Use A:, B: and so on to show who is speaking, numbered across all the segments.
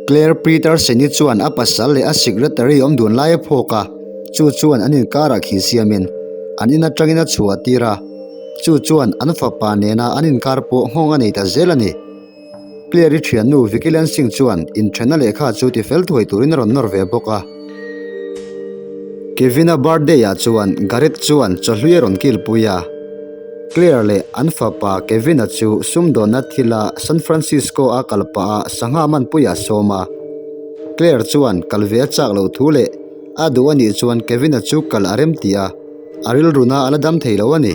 A: Claire Peterson-i chuan a pasal leh a secretary awm dun lai a phawk a, chu chuan an inkarah khi siamin an in atangin a chhuah tir a, chu chuan an fapa nena an inkar pawh nghawng a nei ta zel a ni. Claire-i thiannu Vicky Lansing chuan inthenna lehkha chu tifel thuai turin a rawn nawr ve bawk a. Kevin-a birthday-ah chuan Gareth chuan chawhlui a rawn kilpui a. Claire leh an fapa Kevin-a chu sumdawnna thila San Francisco-a kal pah a sangha manpuiah a sawm a. Claire chuan kal ve a chak loh thu leh a duh a nih chuan Kevin-a chu kal a rem tih a, a rilruna a la dam thei lo a ni.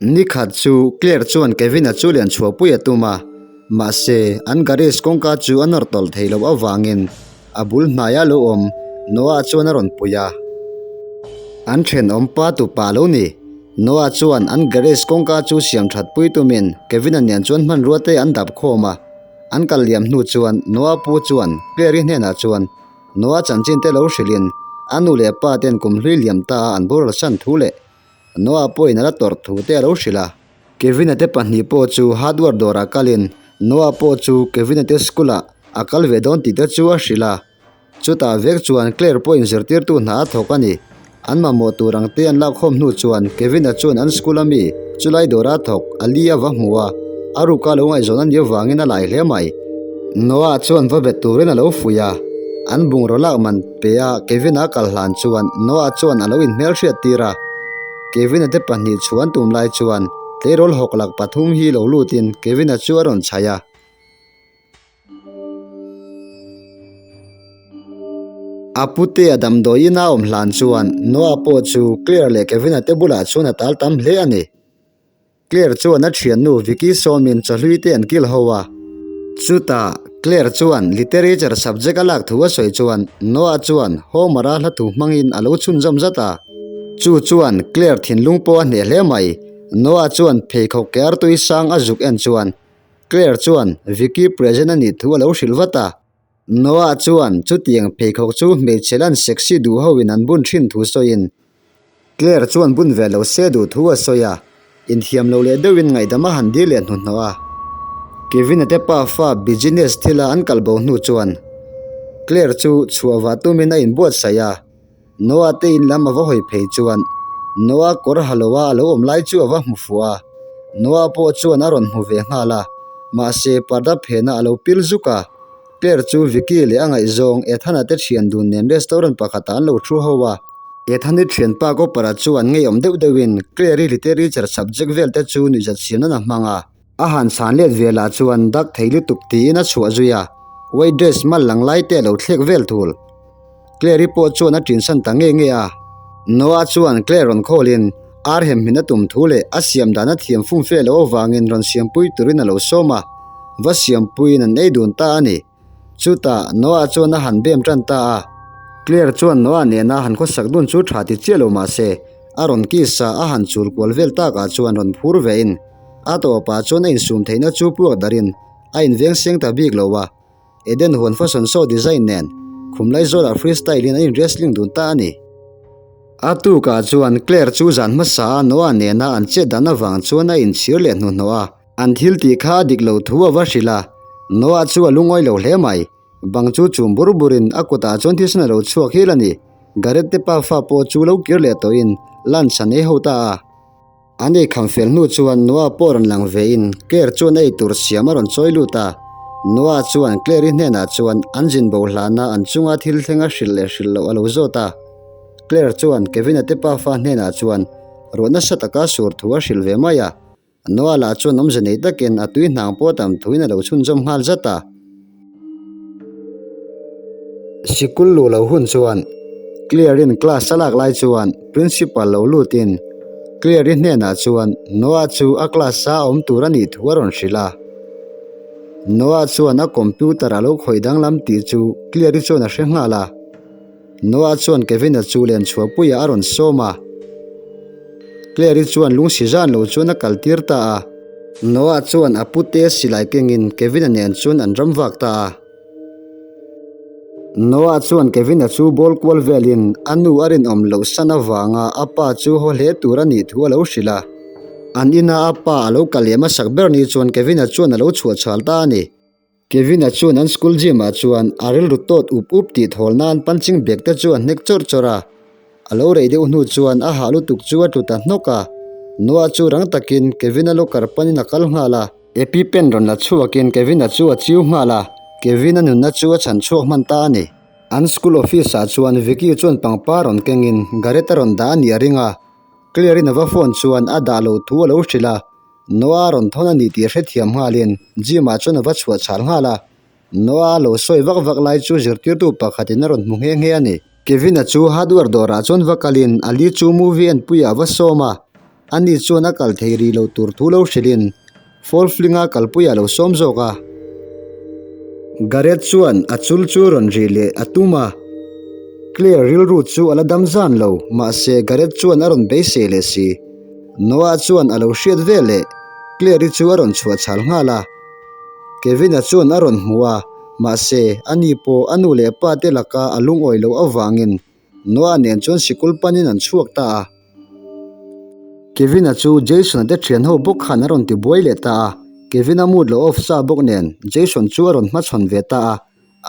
A: Nikhat chu Claire chuan Kevin-a chu lian chhuahpui a tum a, mahse an garage kawngka chu a nawr tawlh thei loh avangin a bul hnaia lo awm Noah chuan a rawn pui a. An thenawm pa tupa lo ni. Noah chuan an garage kawngka chu siam that pui tumin Kevin-a nen chuan hmanrua te an dap khawm a. An kal liam hnu chuan Noah pu chuan Claire-i hnenah chuan Noah chanchin te lo hrilhin a nu leh pa ten kum hlui liam ta a an boral san thu leh Noah pawhin a la tawrh thu te a lo hrilh a. Kevin-a te pahnih pawh chu hardware dawrah kalin Noah pawh chu Kevin-a te school-ah a kal ve dawn tih te chu a hrilh a. Chutah vek chuan Claire pawhin zirtirtu hna a thawk a ni. An mamawh tur ang te an lakkhawm hnu chuan Kevin-a chuan an school-a mi chulai dawra thawk Ali a va hmu a, a ruka lo ngaihzawn a nih avangin a lai hle mai. Noah chuan va bet turin a lo fuih a, an bungraw lak man pe a Kevin-a kal hlan chuan Noah chuan a lo inhmelhriat tir a. Kevin-a te pahnih chhuan tum lai chuan tleirawl hawklak pathum hi lo lutin Kevin-a chu a rawn chhaih a. A pute a damdawiin a awm hlan chuan Noah pawh chu Claire leh Kevin-a te bulah chuan a tal tam hle a ni. Claire chuan a thiannu Vicky sawmin chawhlui te an kil ho a. Chutah, Claire chuan literature subject a lak thu a sawi chuan Noah chuan Homer-a hla thu hmangin a lo chhunzawm zat a. Chu chuan Claire thinlung pawh a hneh hle mai. Noah chuan pheikhawk ke artui sang a zuk en chuan Claire chuan Vicky present a nih thu a lo hrilh vat a. Noah chuan chutiang pheikhawk chu hmeichhe lan sexy duh hoin an bun thin thu sawiin Claire chuan bun ve lo se duh thu a sawi a, inthiam lo leh deuhin ngaihdam a han dil leh hnuhnawh a. Kevin-a te pa fa business thila an kal bo hnu chuan Claire chu chhuah vah tumin a inbuatsaih a, Noah te in lam a va hawi phei chuan Noah kawr ha lo a a lo awm lai chu a va hmu fuh a, Noah pawh chuan a rawn hmu ve nghal a, mahse parda phenah a lo pil zuk a. Claire chu Vicky leh a ngaihzawng Ethana te thian dun nen restaurant pakhatah an lo thu ho a. Ethani thianpa Cooper-a chuan ngeiawm deuh deuhin Claire-i literature subject vel te chu nuihzat siam nan a hmang a. A han chhan let ve lah chuan dak thei lutuk tiin a chhuah zui a, white dress mal lang lai te a lo thlek vel thul. Claire-i pawh chuan a tinsan ta nge nge a. Noah chuan Claire rawn khawlin ar hem hmin a tum thu leh a siam dan a thiam fum fe loh avangin rawn siampui turin a lo sawm a, va siampuiin an ei dun ta a ni. Chutah Noah chuan a han bem tan ta a. Claire chuan Noah nena han khawsak dun chu tha ti chiah lo mah se, a rawn kiss a, a han chul kual vel takah chuan rawn phur vein a tawpah chuan a insum theihna chu puak darin a inveng seng ta bik lo a. Eden huan fashion show design nen khum lai zawlah freestyle in an in wrestling dun ta a ni. A tukah chuan Claire chu zan hmasa a Noah nena an chet dan avang chuan a inchhir leh hnuhnawh a. An thil tih kha a dik lo thu a va hrilh a, Noah chu a lungawi lo hle mai. Bang chu chum bur burin a kutah chuan thisen a lo chhuak hil a ni. Gareth te pa fa pawh chu lo kir leh tawhin lunch an ei ho ta a. An ei kham fel hnu chuan Noah pawh rawn lang vein Claire chuan a ei tur siam a rawn chawi lut a. Noah chuan Claire-i hnenah chuan an zin bo hlana an chunga thil thleng a hrilh leh hrilh loh a lo zawt a. Claire chuan Kevin-a te pafa hnenah chuan ruah nasa taka sur thu a hrilh ve mai a. Noah lah chuan awmze nei takin a tui hnang pawh tam thuin a lo chhunzawm nghal zat a. Sikul luh loh hun chuan Claire-in class a lak lai chuan principal lo lutin Claire-i hnenah chuan Noah chu a class a awm tur a nih thu a rawn hrilh a. Noah chuan a computer a lo khawih danglam tih chu Claire-i chuan a hre nghal a. Noah chuan Kevin-a chu len chhuahpuiah a rawn sawm a. Claire-i chuan lungsi zan lo chuan a kal tir ta a. Noah chuan a pute silai kengin Kevin-a nen chuan an ram vak ta a. Noah chuan Kevin-a chu ball kual velin a nu a rinawm loh san avanga a pa chu haw hle tur a nih thu a lo hrilh a. An ina a pa a lo kal leh hmasak ber ni chuan Kevin-a chuan a lo chhuah chhal ta a ni. Kevin-a chuan an school gym ah chuan a rilru tawt up up tih thawl nan punching bag te chu a hnek chawrh chawrh a. A lo rei deuh hnu chuan a hah lutuk chu a tlu ta hnawk a. Noah chu rang takin Kevin-a locker panin a kal nghal a. Epipen rawn la chhuakin Kevin-a chu a chiu nghal a, Kevin-a nunna chu a chhan chhuak hman ta a ni. An school office ah chuan Vicky chuan pangpar rawn kengin Gareth-a rawn dah a nih a ring a. Claire-in a va phone chuan a dah loh thu a lo hrilh a. Noah rawn thawn a ni tih hrethiam nghalin gym ah chuan a va chhuah chhal nghal a. Noah a lo sawi vak vak lai chu zirtirtu pakhatin a rawn hmu nghe nghe a ni. Kevin-a chu hardware dawrah chuan va kalin Ali chu movie enpuiah a va sawm a, ani chuan a kal thei rih lo tur thu lo hrilhin Fall Fling-a kalpuiah a lo sawm zawk a. Gareth chuan a chul chu rawn rih leh a tum a, Claire rilru chu a la dam zan lo, mahse Gareth chuan a rawn beisei leh si. Noah chuan a lo hriat ve leh Claire-i chu a rawn chhuah chhal nghal a. Kevin-a chuan a rawn hmu a, mahse, ani pawh a nu leh pa te laka a lungawi loh avangin Noah nen chuan sikul panin an chhuak ta a. Kevin-a chu Jason-a te thian ho bawk khan a rawn ti buai leh ta a, Kevin-a mood lo off sa bawk nen Jason chu a rawn hmachhawn ve ta a.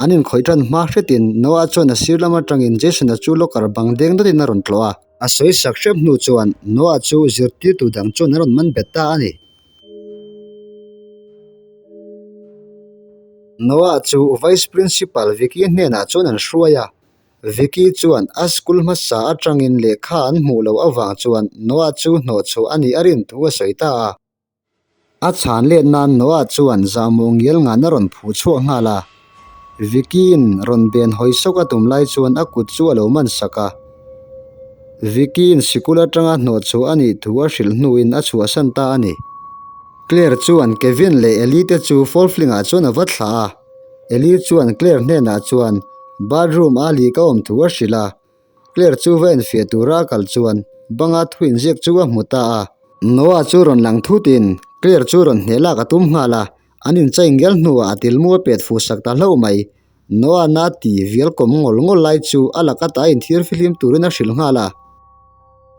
A: An inkhawih tan hma hretin Noah chuan a sir lam atangin Jason-a chu locker bang deng dawtin a rawn tlawh a. A sawi sak hrep hnu chuan Noah chu zirtirtu dang chuan a rawn man bet ta a ni. Noah chu Vice Principal Vicky hnenah chuan an hruai a, Vicky chuan a school hmasa atangin lehkha an hmuh loh avang chuan Noah chu hnawhchhuah a nih a rin thu a sawi ta a. A chhan let nan Noah chuan zahmawh ngial ngan a rawn phuh chhuak nghal a, Vicky-in rawn ben hawi sawk a tum lai chuan a kut chu a lo man sak a. Vicky-in sikul atanga hnawhchhuah a nih thu a hrilh hnuin a chhuahsan ta a ni. Claire chuan Kevin leh Ellie te chu Folfling-ah chuan a va thlah a. Ellie chuan Claire hnenah chuan bathroom a lih ka awm thu a hrilh a. Claire chu va enfiah tura a kal chuan banga thu inziak chu a hmu ta a. Noah chu rawn lang thutin Claire chu rawn hneh lak a tum nghal a, an inchai ngial hnuah a tilmu a pet fuh sak ta hlauh mai. Noah na ti vial kawm ngawl ngawl lai chu a laka ta inthir fihlim turin a hrilh nghal a.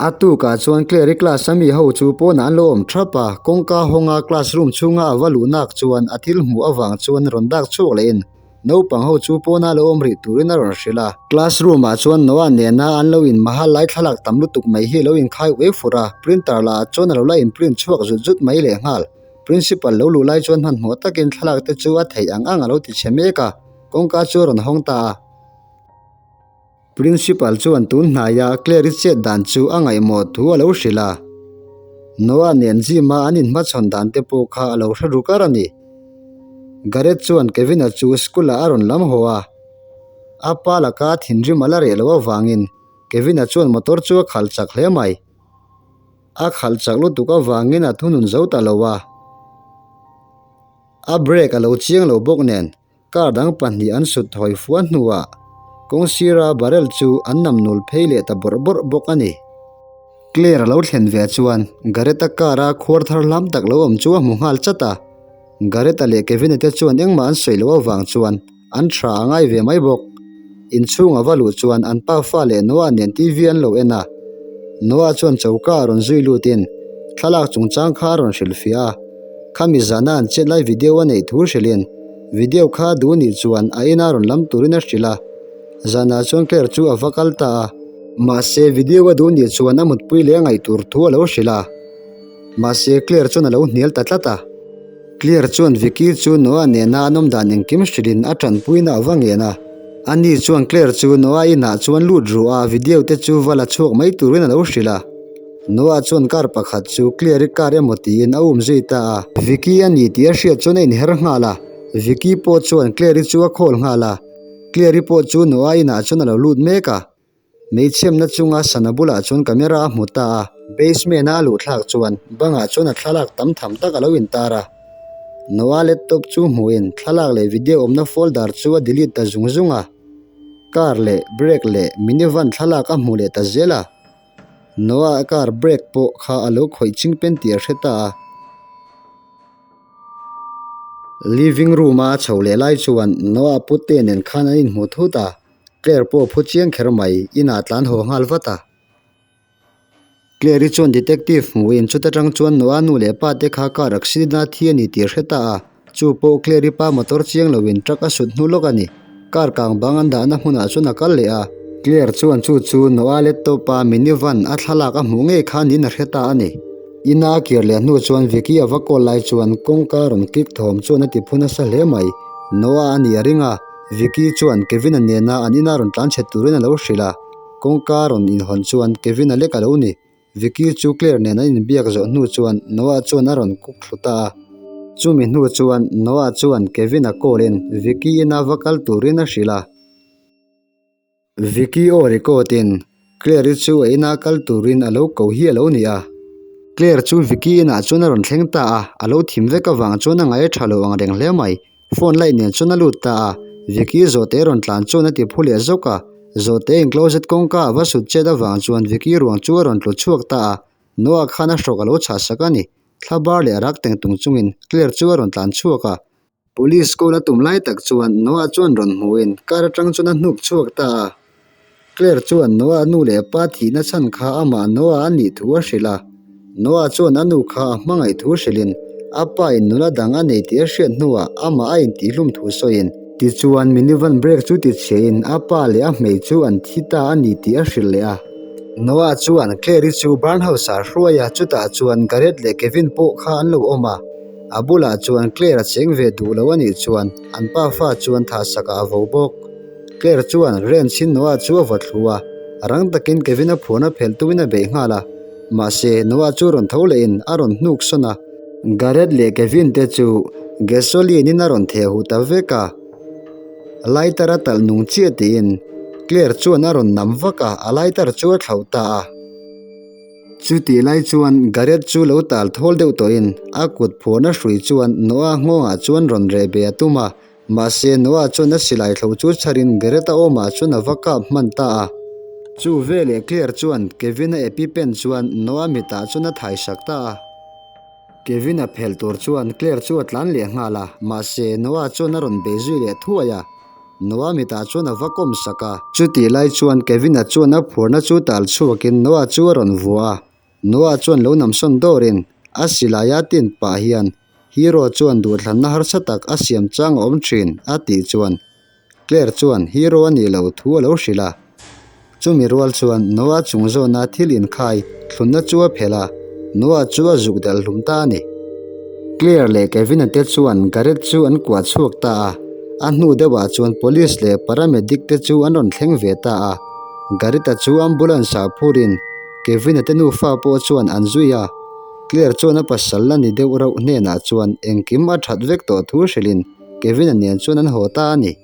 A: A tukah chuan Claire-i class a mi ho chu pawnah an lo awm thap a, kawngka hawnga class room chhunga a va luh nak chuan a thil hmuh avang chuan rawn dak chhuak lehin naupang ho chu pawna lo awm rih turin a rawn hrilh a. Class room ah chuan Noah nena an lo inmahal lai thlalak tam lutuk mai hi a lo inkhai uai fur a, printer lah ah chuan a lo la inprint chhuak zut zut mai lehnghal. Principal lo luh lai chuan hmanhmawh takin thlalak te chu a theih ang ang a lo ti chhe mek a, kawngka chu a rawn hawng ta a. Principal chuan tun hnaia Claire-i chet dan chu a ngaihmawh thu a lo hrilh a. Noah nen gym-a an inhmachhawn dan te pawh kha a lo hre ru kar a ni. Gareth chuan Kevin-a chu school-ah a rawn lam haw a. A pa laka thinrim a la reh loh avangin Kevin-a chuan motor chu a khalh chak hle mai. A khalh chak lutuk avangin a thunun zo ta lo a, a brake a lo chiang lo bawk nen car dang pahnih an sut thawi fuah hnuah kawng sira barrel chu an nam nul phei leh ta bawrh bawrh bawk a ni. Claire a lo thlen ve chuan Gareth-a car a khuar thar hlam tak lo awm chu a hmu nghal chat a, Gareth-a leh Kevin-a te chuan engmah an sawi loh avang chuan An tha a ngai ve mai bawk. Inchhung a va luh chuan an pa fa leh Noah nen TV an lo en a. Noah chuan choka a rawn zui lutin thlalak chungchang kha a rawn hrilhfiah a. Khami zana an chet lai video a neih thu hrilhin video kha duh nih chuan a ina rawn lam turin a hrilh a. Zanah chuan Claire chu a va kal ta a. Mahse video a duh nih chuan a mutpui leh a ngaih tur thu a lo hrilh a. Mahse Claire chuan a lo hnial ta tlat a. Claire chuan Vicky chu Noah nena an awm dan engkim hrilhin a tanpuina a va ngen a. Ani chuan Claire chu Noah inah chuan lut ruh a, video te chu va la chhuak mai turin a lo hrilh a. Noah chuan car pakhat chu Claire-i car emaw tiin a um zui ta a. Vicky a ni tih a hriat chuan a inher nghal a, Vicky pawh chuan Claire-i chu a call nghal a. Claire-i pawh chu Noah inah chuan a lo lut mek a. Hmeichhiamna chunga sana bulah chuan camera a hmu ta a, basement a a luh thlak chuan bangah chuan a thlalak tam tham tak a lo intar a. Noah laptop chu hmuhin thlalak leh video awmna folder chu a delete ta zung zung a, car leh brake leh minivan thlalak a hmu leh ta zel a. Noah car brake pawh kha a lo khawih ching pen tih a hre ta a. Living room a chho leh lai chuan Noah pute nen khan an inhmu thut a. Claire pawh a phu chiang kher mai, inah tlan haw nghal vat a. Claire-i chuan detective hmuhin chuta tang chuan Noah nu leh pa te kha car accident a thi a ni tih a hre ta a, chu pawh Claire-i pa motor chiang loin truck a sut hnu lawk a ni. Car kang bang an dahna hmunah chuan a kal leh a. Claire chuan chu chu Noah laptop a minivan a thlalak a hmuh ngei kha niin a hre ta a ni. Ina a kir leh hnu chuan Vicky a va call lai chuan kawngka rawn click thawm chuan a ti phu nasa hle mai. Noah a nih a ring a, Vicky chuan Kevin-a nena an ina rawn tlan chhe turin a lo hrilh a. Kawngka rawn inhawn chuan Kevin-a lek a lo ni. Vicky chu Claire nen an inbiak zawh hnu chuan Noah chuan a rawn kuk thlu ta a. Chumi hnu chuan Noah chuan Kevin-a call-in Vicky ina va kal turin a hrilh a. Vicky aw record-in Claire-i chu a ina kal turin a lo ko hi a lo ni a. Claire chu Vicky inah chuan a rawn thleng ta a, a lo thim vek avang chuan a ngaih a tha lo ang reng hle mai. Phone light nen chuan a lut ta a, Vicky zawhte rawn tlan chuan a ti phu leh zawk a. Zawhte in closet kawngka a va sut chet avang chuan Vicky ruang chu a rawn tlu chhuak ta a, Noah khan a hrawk a lo chhah sak a ni. Thla bar leh a rak teng tung chungin Claire chu a rawn tlan chhuak a. Police call a tum lai tak chuan Noah chuan rawn hmuhin car atang chuan a hnuk chhuak ta a. Claire chuan Noah nu leh pa thihna chhan kha amah Noah a nih thu a hrilh a. Noah chuan a nu kha a hmangaih thu hrilhin a pa in nula dang a nei tih a hriat hnuah amah a intihlum thu sawiin. Tichuan minivan brake chu tichhiahin a pa leh a hmei chu an thi ta a ni tih a hrilh leh a. Noah chuan Claire-i chu barn house-ah a hruai a, chutah chuan Gareth leh Kevin pawh kha an lo awm a. A bulah chuan Claire a cheng ve duh lo a nih chuan an pa fa chuan thah sakah a vo bawk. Claire chuan wrench in Noah chu a vaw thlu a, rang takin Kevin a phuan a phelh tumin a beih nghal a. Mahse, Noah chu rawn tho lehin a rawn hnuk sawn a. Gareth leh Kevin te chu gasoline in a rawn theh huh ta vek a. Lighter a talh nung chiah tiin Claire chuan a rawn nam vak a, a lighter chu a thlauh ta a. Chutih lai chuan Gareth chu lo tal thawl deuh tawhin a kut phuahna hrui chuan Noah nghawngah chuan rawn reh be a tum a, mahse Noah chuan a silai thlo chu chharin Gareth-a awmah chuan a va kap hman ta a. Chu veleh Claire chuan Kevin-a epipen chuan Noah mitah chuan a thaisak ta a. Kevin-a phelh tur chuan Claire chu a tlan leh nghal a, mahse Noah chuan a rawn bei zui leh thuai a. Noah mitah chuan a va kawm sak a. Chutih lai chuan Kevin-a chuan a phuarna chu tal chhuakin Noah chu a rawn vua a. Noah chuan lo namsawn dawrin a silai a tin pah hian Hero chuan duhthlanna harsa tak a siam chang a awm thin a tih chuan Claire chuan Hero a nih loh thu a lo hrilh a. Chumi rual chuan Noah chung zawna thil inkhai thlunna chu a phelh a, Noah chu a zuk delh hlum ta a ni. Claire leh Kevin-a te chuan Gareth chu an kuah chhuak ta a, a hnu deuhah chuan police leh paramedic te chu an rawn thleng ve ta a. Gareth-a chu ambulance-ah phurin Kevin-a te nufa pawh chuan an zui a, Claire chuan a pasal la ni deuh rauh hnenah chuan engkim a that vek tawh thu hrilhin Kevin-a nen chuan an haw ta a ni.